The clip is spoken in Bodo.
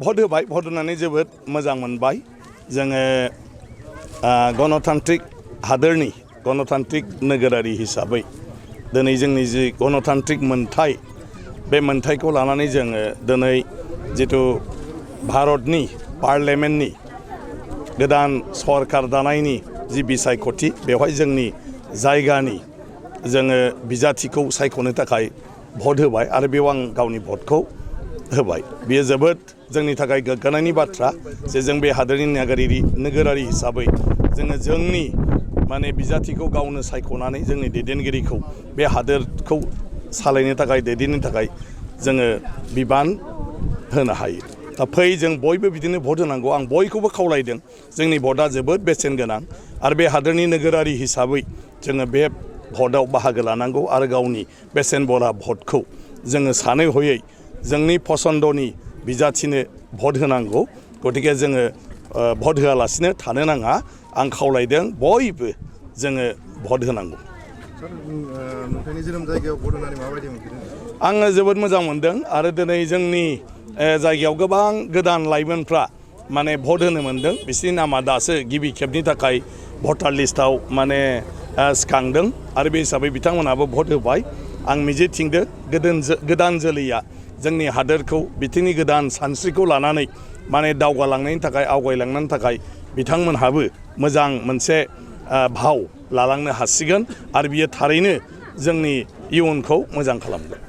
भट होबाय भट होनानै जोबोद मोजां मोनबाय जोङो गणतान्त्रिक हादोरनि गणतान्त्रिक नोगोरारि हिसाबै दिनै जोंनि जि गणतान्त्रिक मोन्थाय बे मोन्थायखौ लानानै जोङो दिनै जिथु भारतनि पार्लियामेन्टनि गोदान सरकार दानायनि जि बिसायख'थि बेवहाय जोंनि जायगानि जोङो बिजाथिखौ सायख'नो थाखाय भट होबाय आरो बेयाव आं गावनि भटखौ होबाय। बेयो जोबोद जोंनि थाखाय गोग्गानायनि बाथ्रा जे जों बे हादोरनि नोगोरारि हिसाबै जोङो जोंनि माने बिजाथिखौ गावनो सायख'नानै जोंनि दैदेनगिरिखौ बे हादोरखौ सालायनो थाखाय दैदेननो थाखाय जोङो बिबान होनो हायो। दा फै जों बयबो बिदिनो भट होनांगौ आं बयखौबो खावलायदों जोंनि भटआ जोबोद बेसेन गोनां आरो बे हादोरनि नोगोरारि हिसाबै जोङो बे भटआव बाहागो लानांगौ आरो गावनि बेसेन बरा भटखौ जोङो सानै हयै जोंनि पसन्दनि बिजाथिनो भट होनांगौ। गतिके जोङो भट होआलासिनो थानो नाङा आं खावलायदों बयबो जोङो भट होनांगौ। नोंथांनि जोनोम जायगायाव भट होनानै माबायदि मोनदों? आङो जोबोद मोजां मोनदों आरो दिनै जोंनि जायगायाव गोबां गोदान लाइमोनफ्रा माने भट होनो मोनदों बिसोरनि नामा दासो गिबि खेबनि थाखाय भटार लिस्टआव माने सिखांदों आरो बे हिसाबै बिथांमोनहाबो भट होबाय। आं मिजिंथिंदों गोदान जोलैया जोंनि हादोरखौ बिथिंनि गोदान सानस्रिखौ लानानै माने दावगालांनायनि थाखाय आवगायलांनायनि थाखाय बिथांमोनहाबो मोजां मोनसे भाव लालांनो हासिगोन आरो बियो थारैनो जोंनि इयुनखौ मोजां खालामगोन।